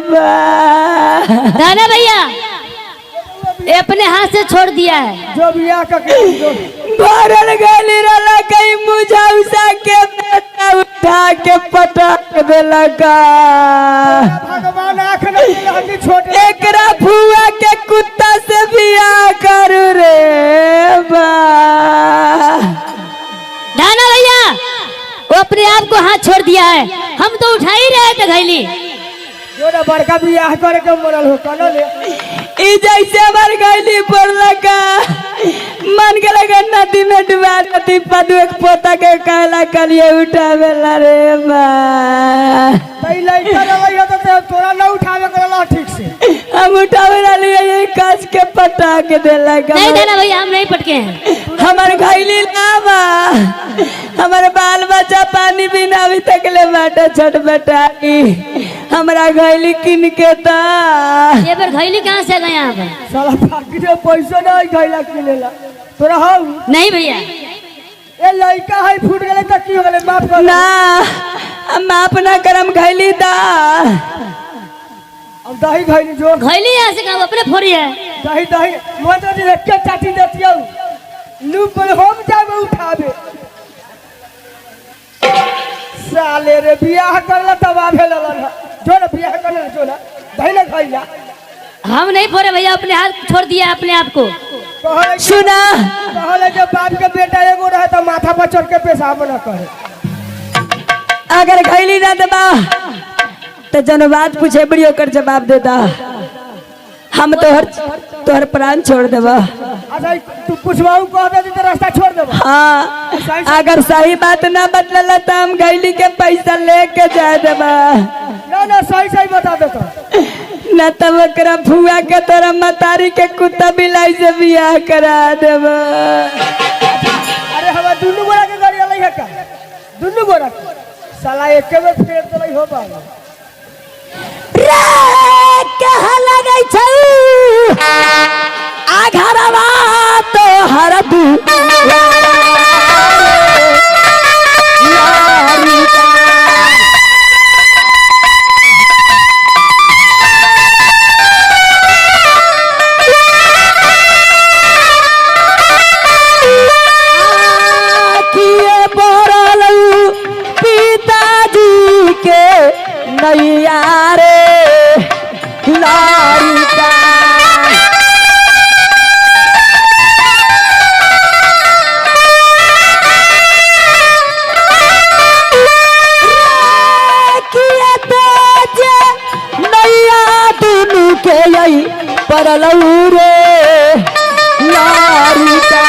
बा। दाना भैया, ये अपने हाथ से छोड़ दिया है। जो बियाह का जो भरल गली रहला कहीं मुझौसा के बेटा उठा के पटक देलका। भगवान आँख नहीं रहती छोट। एकरा फुआ के कुत्ता से बियाह करू रे बा। दाना भैया, वो अपने आप को हाथ छोड़ दिया है, हम तो उठा ही रहे थे घैली। जो ना बड़का बियाह करे के मरल हो कनो ले। ई जैसे हमार गैली पड़लका मन के लगा नदी में डुबा नदी पदु एक पोता के कहला कलिए उठावेला रे बा। तई लइका रहलै ह त तोरा न उठावे करल ठीक से। हम उठावे रही ये काच के पटाक देलका। नहीं दाना भैया, हम नहीं पटके हैं। हमार घैली लावा, हमार बाल बच्चा पानी बिना अभी तक ले बाटा छोट बटाई, हमरा घैली किन के ता। ये बार घैली कहाँ से गए यहाँ पर? साला फाकी से पैसा नहीं घैला किनेला तोरा हौ। नहीं भैया। ए लइका है फूट गेलै त की हो गेलै, माफ कर। ना, हम माफ ना करम, घैली दा। अब दही घैली जो। घैली यहाँ से कहाँ अपने फोड़ी है। दही दही मोह तो के चाटी देतियौ लू पर हम जाबे उठाबे। साले रे बियाह करला तब आबे ललन जो ना बियाह करला जो ना दही ना घैला। हम नहीं फोड़े भैया, अपने हाथ छोड़ दिया अपने आप को। कहले सुना। कहले जब बाप के बेटा एगो रहे त माथा पर चढ़ के पेशाब न करे। अगर घैली ना देबा तो जन बात पूछे बड़ी ओकर जवाब दे दा, हम तोहर तोहर प्राण छोड़ देबा। अच्छा तू पुछवाऊ कह दे त रास्ता छोड़ देबा। हाँ, अगर सही बात ना बतला तो हम घैली के पैसा लेके जा देबा। ना ना सही सही बता दे तो। न तब ओकरा फुआ के तोरा मतारी के कुत्ता बिलाई से बियाह करा देबा। अरे हमार दुनू गोरा के गाड़ी अलै है का दुनू गोरा के साला एके बेर फेर देलै हो बाबा। रे कहा लगै छौ आ घरवा तोहर दू किए पड़ल पिताजी के नैया रे लारिका। किए तेज नैया दुनू के यही पड़ल रे लारिका।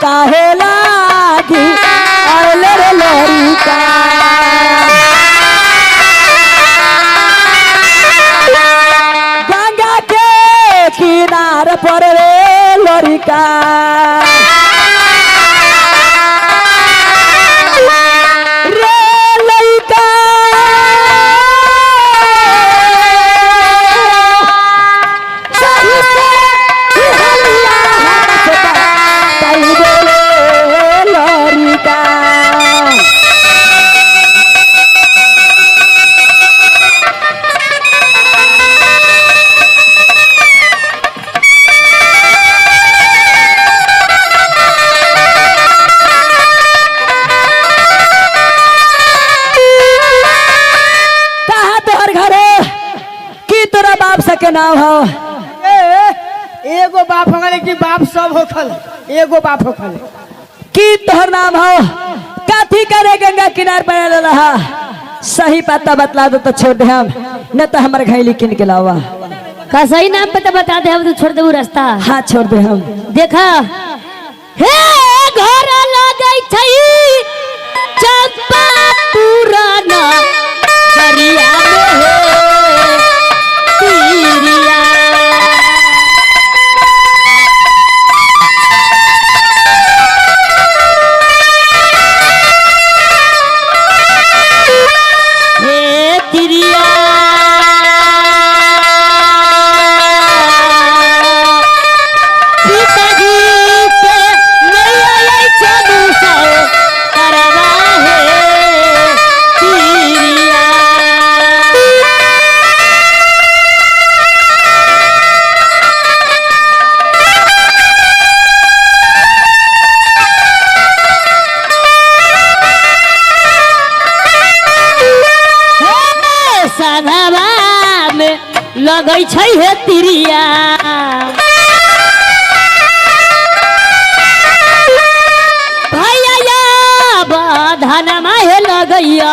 काहे लागी आयल रे लड़िका। गंगा के किनार पर रे लड़िका। रे लड़िका सही से हलिया हमसे ताई बोले लड़िका। कहा तोहर घरे की तोरा बाप सके नाम हो? ए एगो बाप हो गेलै कि बाप सब होखल एगो बाप होखल। की तोहर नाम हो, काथी करे गंगा किनार पर आयल रहा? सही पता बतला दो तो छोड़ दे हम, न तो हमर घैली किन के लावा। का सही नाम पता बता दे हम तो छोड़ देबू रास्ता। हाँ छोड़ दे हम। देखा हे घर लगै छै चंपा पुराना दरिया में हे तीरिया। हे तिरिया। लगै छै हे तिरिया। भैया या धनमा हे लगैया।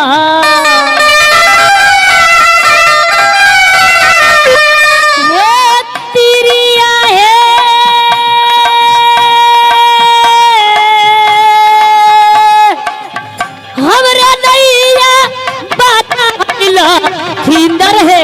हे तिरिया हे हमरा नैया बाता लखिंदर हे।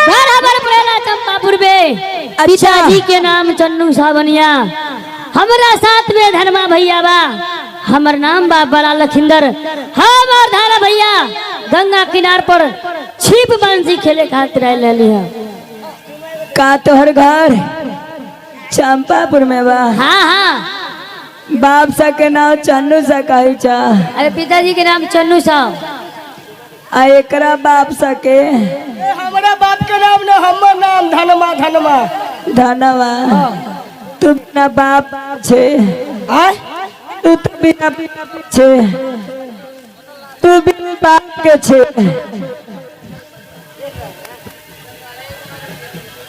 बराबर पड़ेला चंपापुर में। अच्छा। पिताजी के नाम चन्नू सावनिया, हमरा साथ में धनमा भैया बा, हमर नाम बा बड़ा लखिंदर। हम और धारा भैया गंगा किनार पर छिप बंसी खेले खातिर आयल रहली है। का तोहर घर चंपापुर में बा? हाँ हाँ। बाप सा के नाम चन्नू सा कहै छा? अरे पिताजी के नाम चन्नू साहब। आ एकरा बाप सा के? ए, हमरा बाप के नाम न, हमर नाम धनमा धनमा। धनवा, तू बिना बाप छे? आय? तू तो बिना छे, तू बिना बाप के छे।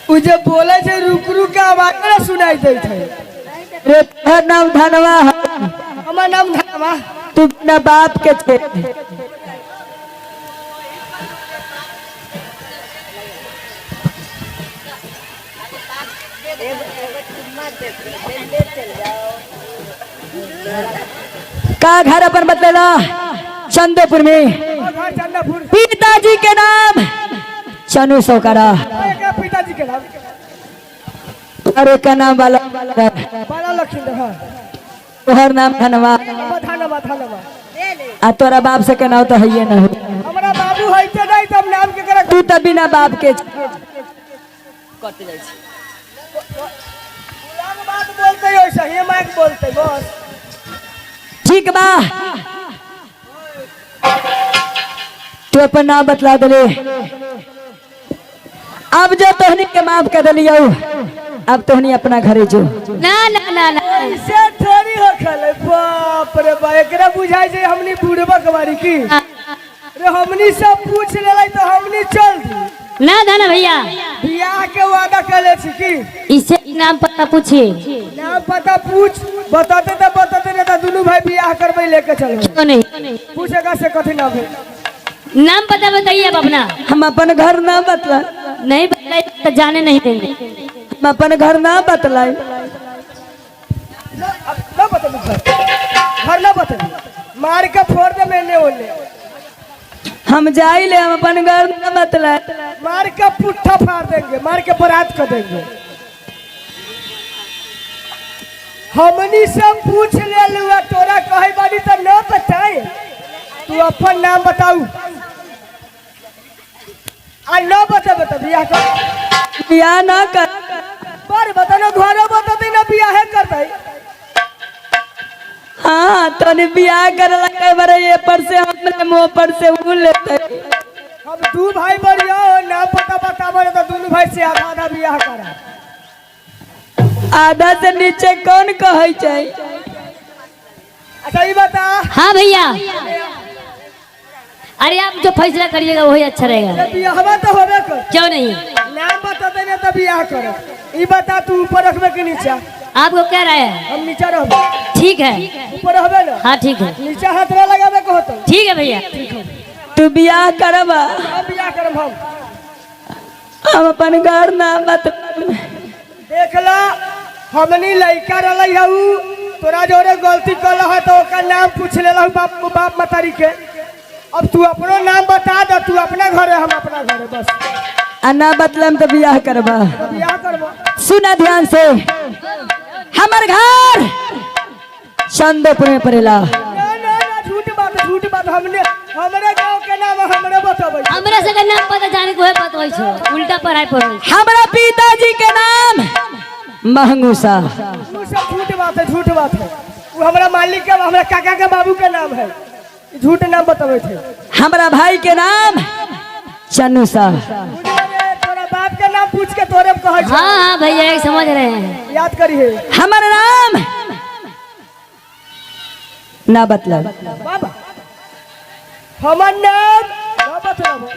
उ जे बोले छै रुक रुक के आवाज ना सुनाई दै छै। रे तोहर नाम धनवा है? हमर नाम धनमा। तू बिना बाप के छे? का घर अपन बतलेला चंदोपुर में। और घर चंदापुर। पिताजी के नाम चनु सौकरा। एकरा पिताजी के नाम? अरे का नाम वाला? बाला लखिंदर, हाँ। तोहर नाम धनवा? हमर धनमा धनमा। आ तोरा बाप से के नाम तो है ना हो? हमरा बाबू है तो नहीं, तब नाम के करा? तू तो बिना बाप के। पुरान बात बोलते वैसे ही माइक बोलते बस। ठीक बा, तू अपन नाम बतला दले। अब जो तोहनी के माफ कर दिलियो, अब तोहनी अपना घरे जो। ना ना ना ना। ऐसे थोड़ी हो खले, बाप रे बा, एकरा बुझाई छै हमनी बुढ़बा के बारी की। रे हमनी सब पूछ लेलै तो हमनी चल दी। ना धना भैया। बियाह के वादा कर छी की? इसे नाम पता पूछिए। नाम पता पूछ, बताते तो बताते, नहीं तो दुनू भाई बियाह करबै लेके चलबै। क्यों नहीं? पूछेगा से कथी नाम है। नाम पता बताइए आप अपना। हम अपन घर ना बतला। नहीं बताइए तो जाने नहीं देंगे। हम अपन घर ना बतलाई। ना, अब ना बतेबी घर, घर ना बतेबी, मार के फोड़ दे मैंने ओने। हम जाई ले, हम अपन घर ना बतलाई। मार के पुट्ठा फाड़ देंगे, मार के बरात कर देंगे। हमनी से पूछ ले लुआ, तोरा कहे बानी तो न बताए। तू अपन नाम बताऊ आ न बतेबे तो बियाह कर। बियाह ना कर। पर बता ना, घरो बतेते ना बियाहे करते। हाँ, तोने बियाह करे लगे बड़े, ये पर से हमने मुंह पर से उ लेते। हम दू भाई बढ़िया, नाम पता बताबे तो दुनू भाई से आधा आधा बियाह करा। आधा से नीचे कौन कहै छै? अच्छा ये बता। हाँ भैया, अरे आप जो फैसला करिएगा वही अच्छा रहेगा। बियाहवा तो होबे कर। क्यों नहीं? नाम बताते ना तो बियाह कर। ई बता, तू ऊपर रखबे कि नीचा? आपको क्या राय है? हम नीचा रहबे। ठीक है। ऊपर रहबे ना? हाँ, ठीक है। नीचा हाथ ना लगाबे को होतो। ठीक है भैया। तू बियाह करबा? हम बियाह करब हम। हम अपन घर ना बतला। देख ला, हमनी लइका रहलै हऊ, तोरा जोरे गलती कर है तो ओकर नाम पूछ ले बाप बाप मतारी के। अब तू अपनो नाम बता दे, तू अपना घरे, हम अपना घरे, बस। आ ना बतलम तो बियाह करबा? तो बियाह करबो। सुना ध्यान से, हमर घर चंदोपुर में पड़ेला। ना ना ना, झूठ बात, झूठ बात। हमने हमरे गांव के नाम हमरे बतबै। हमरा सबके नाम पता जाने को है, पता छो उल्टा पढ़ाई पढ़ै। हमरा पिताजी के नाम महंगू शाह। उ सब झूठ बात है, झूठ बात है। वो हमरा मालिक के, हमरा काका के बाबू के नाम है। ई झूठ नाम बतबै छै। हमरा भाई के नाम चन्नू साह। बुझले, तोरा बाप के नाम पूछ के तोरे कहै छै। हाँ हाँ भैया, एक समझ रहे हैं। याद करिहे। हमर नाम ना बतलब। बाबा, हमर नाम ना बतलब?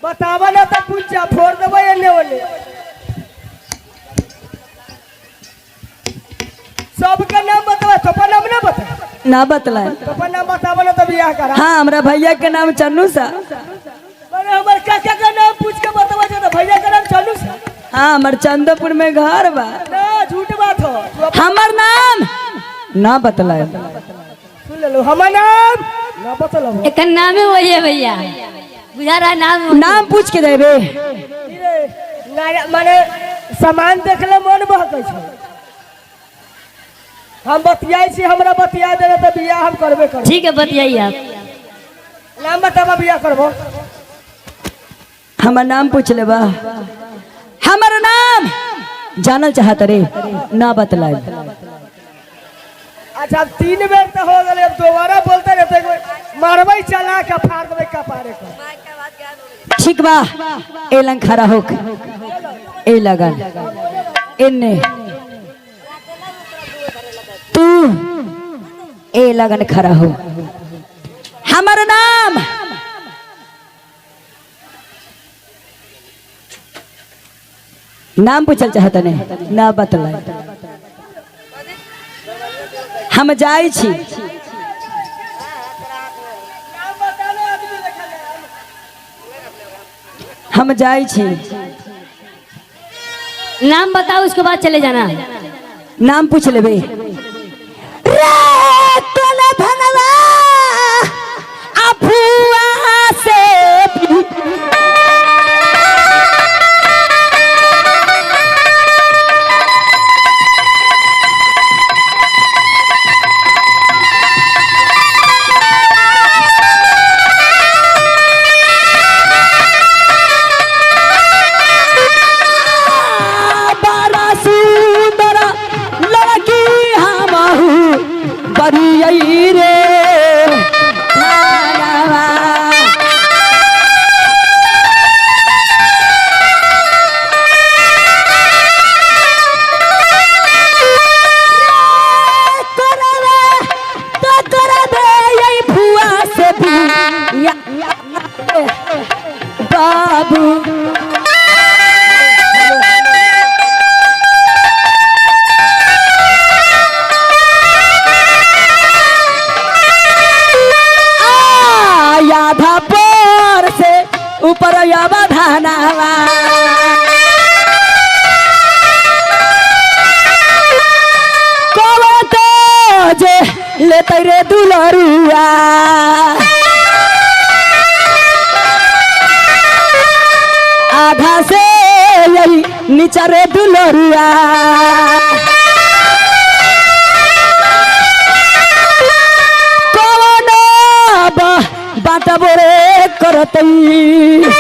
बतावा ना तो पूछा फोड़ देबै एने ओने। सबके नाम बतावा, तोपर नाम ना बता। ना बतला। तोपर नाम बतावा ना तो बियाह करा। हाँ, हमरा भैया के नाम चन्नू साह। अरे, हमर काका के नाम पूछ के बतावा तो भैया के नाम चलू से। हाँ, हमर चंदपुर में घर बा। ना, झूठ बात हो तू हमर नाम ना बतला। सुन ले लो, हमर नाम ना बतलब। एक नाम ही वही है भैया, बुझा रहा है नाम। नाम पूछ के देबे। ई रे, माने सामान देखले मन बहकै छै। हम बतियाइ छी, हमरा बतिया देबे तऽ बियाह हम करबे करब। ठीक है, बतियाइए आप। नाम बताबा, बियाह करबो। हमर नाम पूछ लेबा? हमर नाम जानल चाहत रे? ना बतला। अच्छा, अब 3 बेर तो हो गए, अब दोबारा बोलते रहते, एक बेर मारबै चला के फाड़ देबै कपारे के। ठीक बा, ए लंग खड़ा होक, ए लगन एने तू ए लगन खड़ा हो। हमर नाम नाम पूछल चाहत ने? ना बतला। हम जाई छी। नाम बता दे आदमी देखा ले। हम जाई छी। नाम बताओ, उसके बाद चले जाना। नाम पूछ लेबे रे? तोला धनवा अफुआ से बड़ा सुंदर लड़की हमहू बरियई रे धनवा। करवे तो करबे यही फुआ से भी बाबू। आधा पर से ऊपर अवधानावा कवत जे लेते रे दुलरुआ, आधा से यही नीचा रे दुलरुआ। कौन बाटबो रे करतई?